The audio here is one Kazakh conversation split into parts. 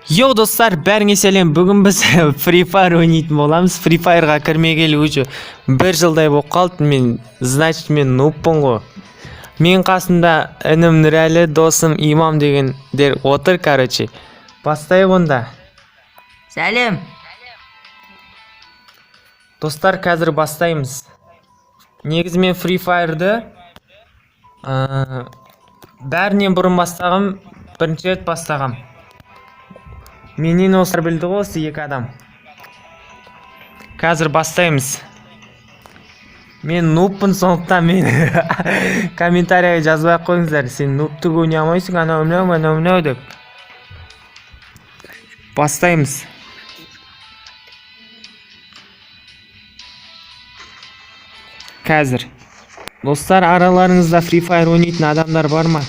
Йоу, достар, бәріңе сәлем! Бүгін біз Free Fire ойнайтын боламыз. Free Fire'ға кірмегелі уже бір жылдай болып қалды. Мен, значит, мен нубпын ғой. Мен қасымда інім Нұрәлі, досым Имам дегендер отыр, короче. Бастайық онда. Сәлем. Достар, қазір бастаймыз. Негізі мен Free Fire'ды бәрінен бұрын бастағам, бірінші рет бастағам. Менен осылар білді ғой, осы екі адам. Қазір бастаймыз. Мен нубпын, сондықтан мен комментарийға жазбай ақ қойыңыздар. Сен нубтық ойнай алмайсың, анау мынау, анау мынау деп. Бастаймыз. Қазір. Достар, араларыңызда Free Fire ойнайтын адамдар бар ма?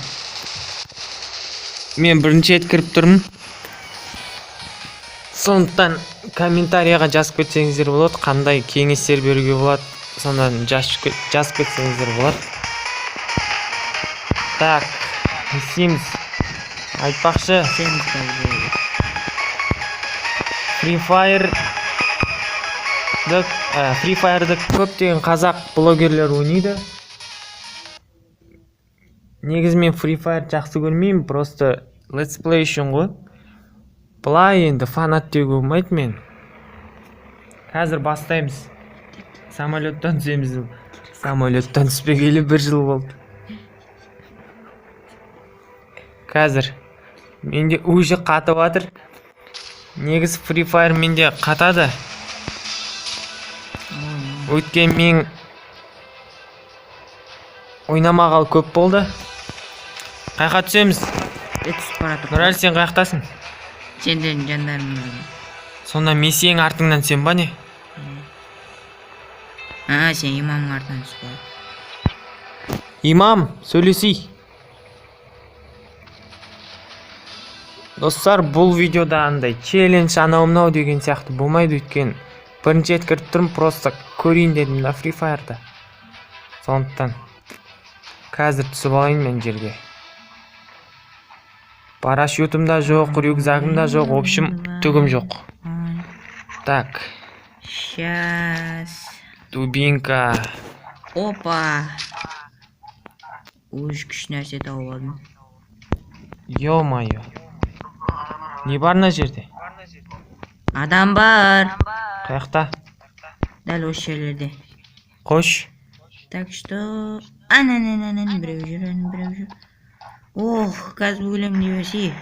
Мен бірінші рет кіріп тұрмын. Сондықтан комментарияға жазып кетсеңіздер болады, қандай кеңестер беруге болады, сондан жазып кетсеңіздер болады. Так, не істейміз? Айтпақшы, Сен скажи. Free Fire'ды Free Fire'ды көптеген қазақ блогерлер ойнайды. Негізі мен Free Fire жақсы көрмеймін, просто let's play үшін ғой. Былай енді фанат деуге болмайды мен. Қазір бастаймыз. Самолеттан түсеміз. Самолеттан түспегелі бір жыл болды. Қазір менде уже қатып жатыр. Негізі Free Fire менде қатады. Өйткені мен ойнамағалы көп болды. Қайқа түсеміз? Е, түсіп бара жатыр. Нұрәлі, сен қаяқтасың? Сендердің жандарың. Сонда мен сенің артыңнан түсемін ба, не? А, сен имамның артынан түсіп бара. Имам, сөйлесейік. Достар, бұл видеода андай челлендж, анау мынау деген сияқты болмайды, өйткені бірінші рет кіріп тұрмын, просто көрейін дедім да Free Fire'да. Сондықтан қазір түсіп алайын мен жерге. Парашютым да жоқ, рюкзагым да жоқ, в общем, түгім жоқ. Так, Сейчас. дубинка. Опа. Уж күшті нәрсе тауып алдым. Ё-моё. Не бар мына жерде? Адам бар. Қаяқта? Дәл осы жерлерде. Қош. Так что... Ана, біреу жүр, ана біреу жүр. Ох, қазір өлемін дей берсе.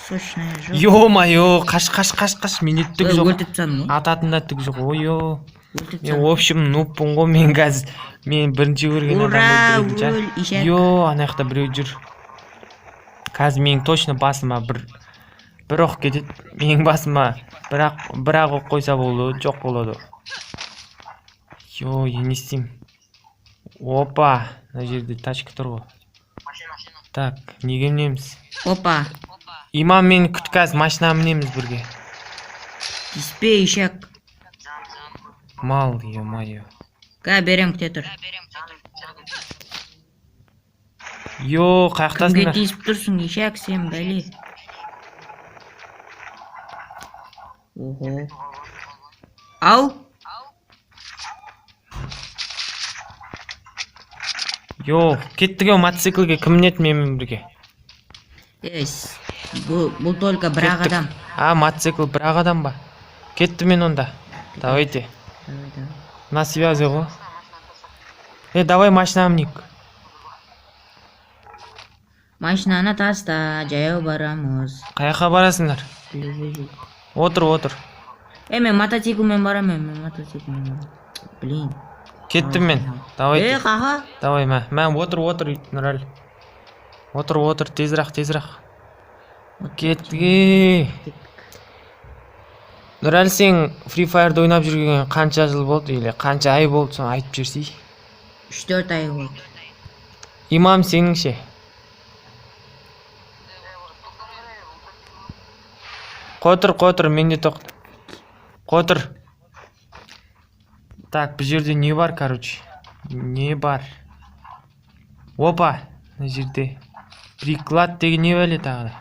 Сочная жоқ. Ё-моё, қаш, қаш, қаш, қаш, менде түк жоқ. Өлтіріп тастадым ғой. Ататын да түк жоқ. Ой-ё. Өлтіріп Мен, тастадым. в общем, нубпын ғой мен қазір. Мен бірінші көрген адам Ура, өлтіретін шығар. өл, ишак. Йо, ана жақта біреу жүр. Қазір менің точно басыма бір оқ кетеді. Менің басыма бірақ оқ қойса болды, жоқ болады. Йо, не істеймін? Опа, мына жерде тачка тұр ғой. Так, неге мінеміз? Опа. Имам, мені күт, қазір машина мінеміз бірге. Тиіспе, ишак. Мал, ё-моё. Ка, берем, күте тұр. Йо, Кімге қаяқтасыңдар? тиісіп тұрсың, ишак, сен, бәле. Ого. Ау. Йо, кеттік ау, мотоциклге кім мінеді менімен бірге? Ес. Бұл только бір-ақ Кеттік. адам. А, мотоцикл бір-ақ адам ба? Кетті мен онда. Давайте. Давай, давай. На связи ғой. Е, давай машина мінейік. Машинаны таста, жаяу барамыз. Қаяққа барасыңдар? Любой жол. Отыр, отыр. Е, мен мотоциклмен барамын, мен мотоциклмен барамын. Блин. Кеттім мен. Е, Давайте. қаға. Давай, мә. Мә, отыр, отыр, Нұрәлі. Отыр, отыр, тезірақ, тезірақ. Кеттік. Ей. Нұрәлі, сен Free Fire'ды ойнап жүргенге қанша жыл болды или қанша ай болды, соны айтып жіберсей. 3-4 ай болды. Имам, сенің ше? Қой тұр, қой тұр, менде тоқта. Қой тұр. Так, бұл жерде не бар, короче? Не бар? Опа, мына жерде приклад деген не бәле тағы да?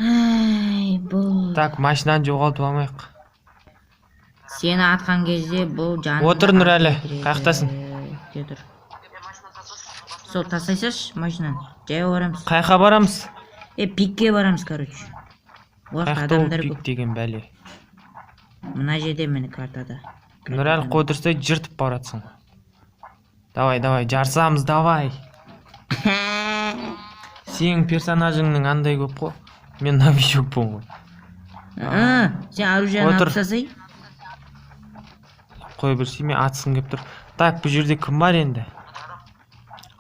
Ай, бой. Так, машинаны жоғалтып алмайық. Сені атқан кезде бұл жаныңда Отыр, Нұрәлі, атып қаяқтасың? кетеді. Тұр. Сол тастай салшы машинаны. Жаяу барамыз. Қаяққа барамыз? Е, пикке барамыз, короче. Ол жақта Қаяқта ол адамдар пик көп. деген бәле? Мына жерде, міне, картада. Нұрәлі, қойдырсай, жыртып баратсың ғой. Давай, давай, жарысамыз, давай. Сенің персонажыңның андай көп қой. Мен новичокпын ғой. Сен оружиені алып Отыр. тастасай. Қой берсей, мен атысқым келіп тұр. Так, бұл жерде кім бар енді?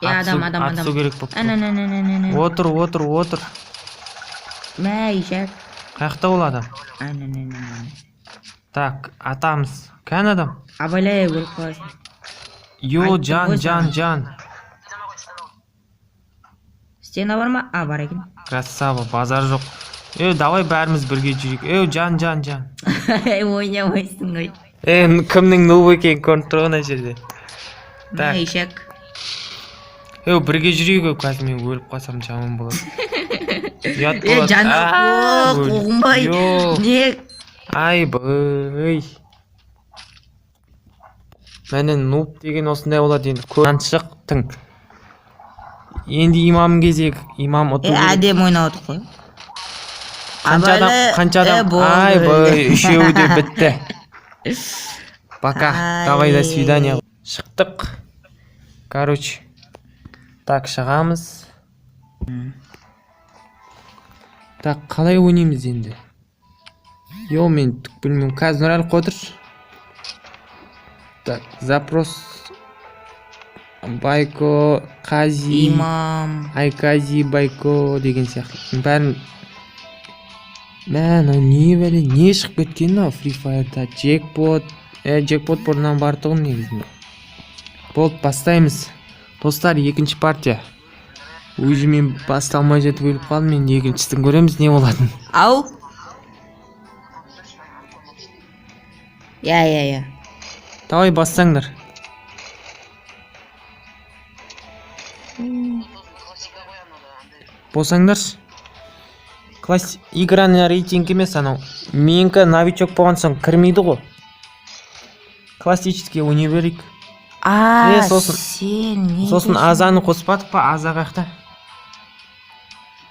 Е, адам, адам, адам. Атысу керек болып тұр. Ана, ана, ана, ана. Отыр, отыр, отыр. Мә, ишак. Қаяқта ол адам? Ана, ана, ана, ана. Так, атамыз. Кән адам? Абайлай, өліп қаласың. Йо, Айттым жан, ғой жан, саған. жан. Стена бар ма? А, бар екен. Красава, базар жоқ. Е, давай бәріміз бірге жүрейік. Е, жан, жан, жан. Ойнамайсың ғой. Е, кімнің нуб екенін көрініп тұр ғой мына жерде. Так. Мә, ишак. Е, бірге жүрейік, ау, қазір мен өліп қалсам жаман болады. Ұят Е, болады. жаным, Аа, өлдім. қуғынбай. Йо. Не? Айбай. Міне, нуб деген осындай болады енді. Көздан шықтың. Енді имам кезек, имам ұту Е, керек. әдемі ойнап отырық қой. Қанша адам, Абайлы, қанша е, адам? болды. Айбай, үшеуі де бітті. Пока. Ай. Давай, до свидания. Шықтық. Короче. Так, шығамыз. Так, қалай ойнаймыз енді? Йо, мен түк білмеймін. Қазір, Нұрәлі, қой тұршы. Так, запрос. Байко, Қази, Имам. Айкази, Байко деген сияқты. Бәрін. Мә, мынау не бәле, не шығып кеткен мынау Free Fire'да? Джекпот, джекпот бұрыннан бар тұғын негізінде. Болды, бастаймыз. Достар, екінші партия. Өзі мен басталмай жатып өліп қалдым, енді екіншісін көреміз не болатынын. Ау? Я, я, я. Давай, бастаңдар. Болсаңдаршы. Класс игра на рейтинг емес анау. Менікі новичок болған соң кірмейді ғой. Классический ойнай берейік. А, Е, сосын- сен не Сосын дейсің? Азаны қоспадық па? Аза қаяқта?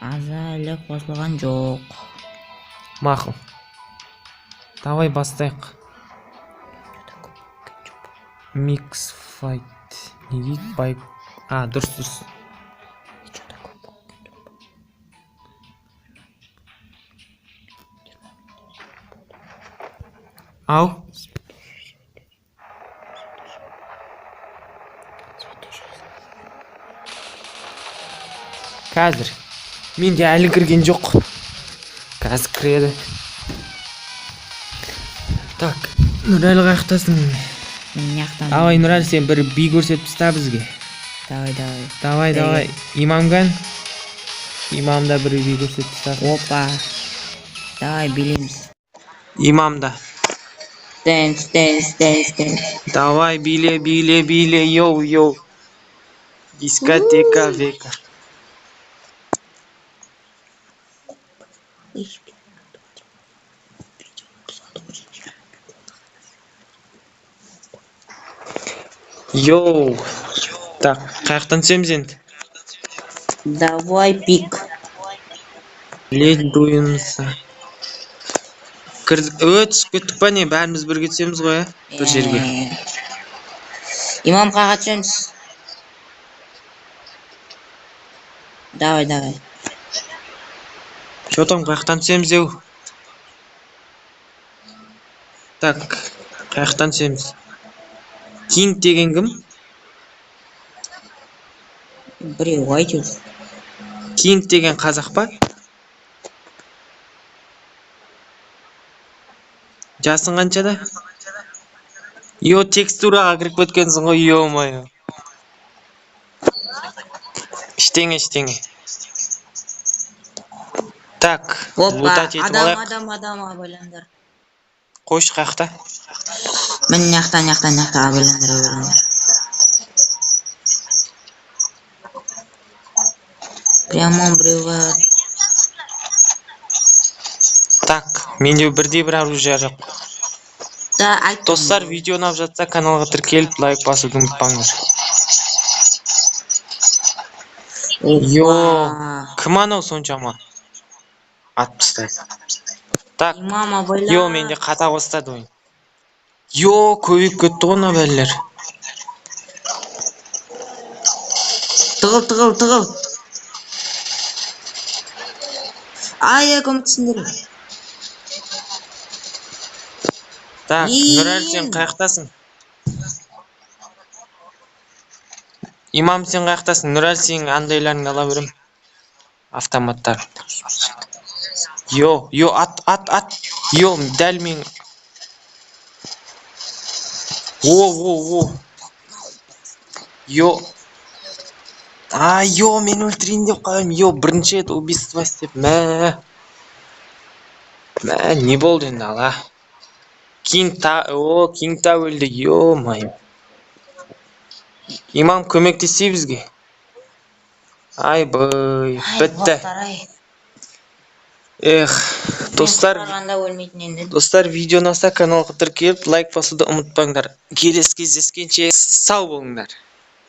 Аза әлі қосылған жоқ. Мақұл. Давай бастайық. Микс файт. Не дейді? Байк. А, дұрыс, дұрыс. Ау. Қазір. Менде әлі кірген жоқ. Қазір кіреді. Так, Нұрәлі, қаяқтасың? Мен мына. Давай, Нұрәлі, сен бір би көрсетіп таста бізге. Давай, давай. Давай, давай. Имамган. Имам да бір би көрсетіп тастасын. Опа. Давай, билейміз. Имам да. Dance, dance, dance, dance. Давай, биле, биле, биле, йоу, йоу. Дискотека века. Йоу. Так, қаяқтан түсеміз енді? Давай, пик. Ледуемся. Кірдік. Ö, түсіп кеттік па не? Бәріміз бірге түсеміз ғой, ә? Бір жерге. Имам, қайға түсеміз? Давай, давай. Че там, қаяқтан түсеміз еу? Так, қаяқтан түсеміз? Кинг деген кім? Біреу әйтеуір. Кинг деген қазақ па? Жасың қаншада? Йо, текстураға кіріп кеткенсің ғой, ё-моё. Ештеңе, ештеңе. Так, Опа, лутать етіп адам, алайық. адам, адам, абайлаңдар. Қойшы, қаяқта? Міне, мына жақта, мына жақта, мына жақта, абайлаңдар, абайлаңдар. Прямо біреу бар. Так, менде бірде бір оружие жоқ. Да, айттым. Достар, видео ұнап жатса, каналға тіркеліп, лайк басуды ұмытпаңдар. Йо. Опа. Кім анау соншама? Атып тастайды. Так, Имам, абайла. Йо, менде қата бастады ойын. Йо, көбейіп кетті ғой мына бәлелер. Тығыл, тығыл, тығыл. Ай, ай, көмектесіңдер. Так, Блин. Нұрәлі, сен қаяқтасың? Имам, сен қаяқтасың? Нұрәлі, сенің андайларыңды ала беремін. Автоматтар. Йо, йо, ат, ат, ат. Йо, дәл мен. О, о, о. Йо. А, йо, мен өлтірейін деп қаламын. Йо, бірінші рет убийство істеп. Мә. Мә, не болды енді, ала? Кинг та, о, Кинг та өлді, ё-моё. Имам, көмектесей бізге. Айбай, Ай, бітті. бұлақтар, ай. Эх, Мен достар, құтқарғанда өлмейтін енді. Достар, видео ұнаса, каналға тіркеліп, лайк басуды ұмытпаңдар. Келесі кездескенше сау болыңдар.